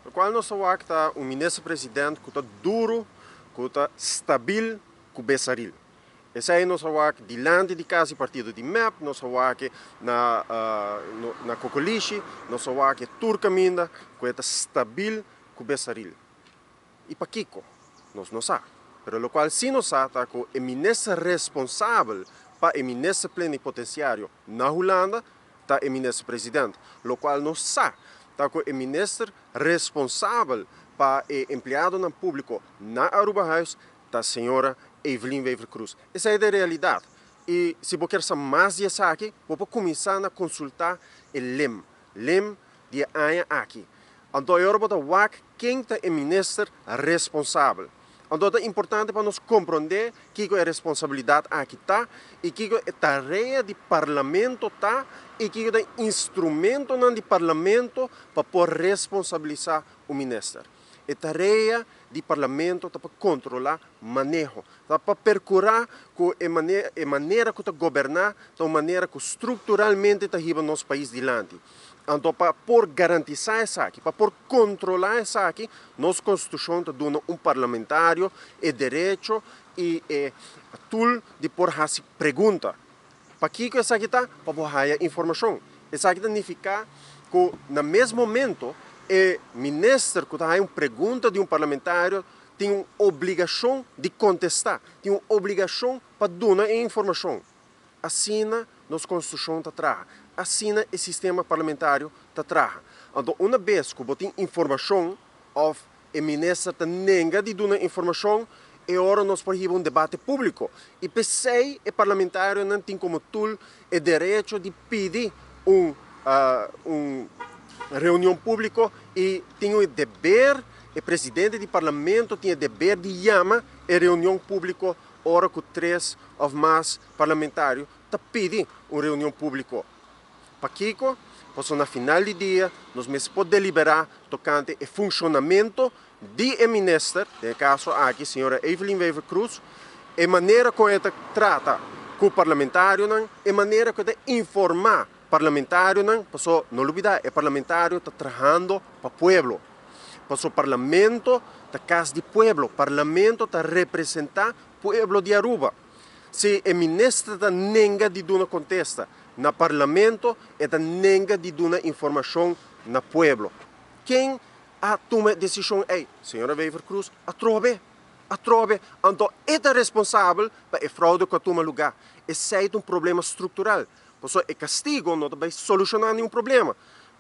Lokual nos a wak ta un minister president ku ta duru, ku ta stabil ku Besaril. Esei nos a wak dilanti di kas di partido di mep, nos a wak na na Kokolishi, nos a wak tur kaminda ku e ta stabil ku Besaril. I pakiko? Nos no sa. Pero lokual si nos sa ta ku e minister responsabel pa e minister plenipotensiario na Hulanda ta e minister president. Lokual nos sa ta ku e minister responsabel pa e empleadonan públiko na Arubahuis ta señora Evelyn Wever-Croes. Esei ta e realidat. I si bo kier sa mas di esaki, bo por kuminsá na konsultá e LIM, LIM di e aña aki. Anto e ora bo ta wak ken ta e minister responsabel. Anto ta importante pa nos komprondé kiko e responsabilidat aki ta i kiko e tarea di parlamento ta i kiko ta e instrumentonan di parlamento pa por responsabilisá un minister. E tarea di parlamento ta pa kontrolá maneho, ta pa perkurá ku e e manera ku ta goberná ta un manera ku strukturalmente ta hiba nos pais dilanti. Anto pa por garantisá esaki, pa por kontrolá esaki, nos konstitushon ta duna un parlamentario e derecho i e tool di por hasi pregunta. Pakiko esaki ta? Pa bo haya informashon. Esaki ta nifiká ku na mes momento e minister ku ta haya un pregunta di un parlamentario tin un obligashon di kontestá, tin un obligashon pa duna e informashon. Asina nos konstitushon ta traha, asina e sistema parlamentario ta traha. Anto una bes ku bo tin informashon òf e minister ta nenga di duna informashon, e ora nos por hiba un debate públiko. I p'esei e parlamentarionan tin komo tool e derecho di pidi un un reunion públiko i tin e deber, e presidente di parlamento tin e deber di yama e reunion públiko ora ku tres òf mas parlamentario ta pidi un reunion públiko. Pakiko? Pasobra na final di dia nos mester por deliberá tokante e funshonamentu di e minister, den e kaso aki señora Evelyn Wever-Croes, e manera kon e ta trata ku parlamentarionan, e manera ku e ta informá parlamentarionan, pasobra no lubidá e parlamentario ta trahando pa pueblo, pasobra parlamento ta kas di pueblo, parlamento ta representá pueblo di Aruba. Si e minister ta nenga di duna kontesta na parlamento, e ta nenga di duna informashon na pueblo. Ken a tuma e desishon ei? Señora Wever-Croes atrobe, atrobe. Anto e ta responsabel pa e fraude ku a tuma lugá. Esei ta un problema struktural. Pasobra e kastigo no ta bai solushoná ningun problema.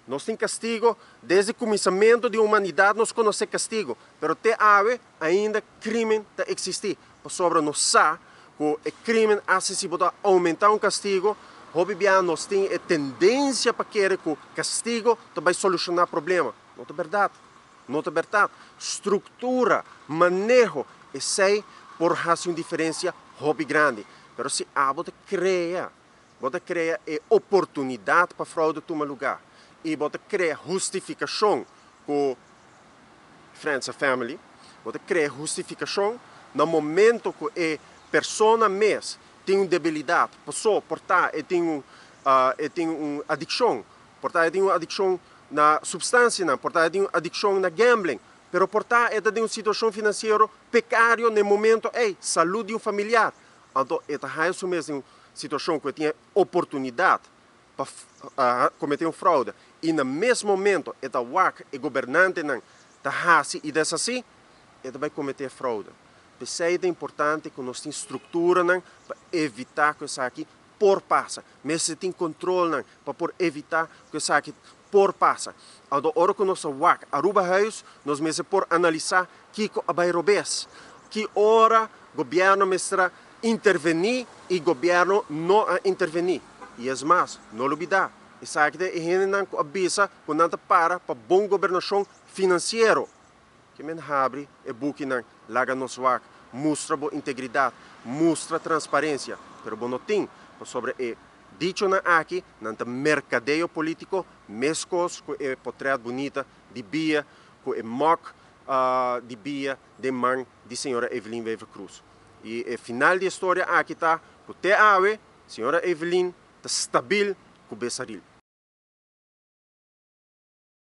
Nos tin kastigo desde kuminsamentu di humanidat nos konosé kastigo, pero te awe ainda krimen ta eksistí. Pasobra nos sa ku e krimen hasi si bo ta oumentá un kastigo, hopi bia nos tin e tendensia pa kere ku kastigo ta bai solushoná problema. No ta bèrdat. No ta bèrdat. Struktura, maneho, esei por hasi un diferensia hopi grandi. Pero si abo ta krea, bo ta krea e oportunidat pa froude tuma lugá i bo ta krea hustifikashon ku friends and family, bo ta krea hustifikashon na momento ku e persona mes tin un debilidat, paso por ta e tin un e tin un adikshon, por ta e tin un adikshon na supstansianan, por ta e tin un adikshon na gambling, pero por ta e ta den un situashon finansiero pekario na e momento ei, salud di un familiar, anto e ta haña su mes den un situashon ku e tin e oportunidat pa kometé un fraude i na mes momento e ta wak e gobernantenan ta hasi i deshasí, e ta bai kometé fraude. P'esei ta importante ku nos tin strukturanan pa evitá ku esaki por pasa. Mester tin kontrolnan pa por evitá ku esaki por pasa. Anto ora ku nos a wak Arubahuis, nos mester por analisá kiko a bai robes. Ki ora gobièrnu mester a intervení i gobièrnu no a intervení. I es mas, no lubidá, esaki ta e hendenan ku a bisa ku nan ta para pa bon gobernashon finansiero. Ke men habri e bukinan, laga nos wak, mustra bo integridat, mustra transparensia, pero bo no tin, pasobra e dichonan aki nan ta merkadeo polítiko meskos ku e potrèt bunita di bia ku e mòk di bia den man di señora Evelyn Wever-Croes. I e final di e storia aki ta ku te awe señora Evelyn ta stabil ku Besaril.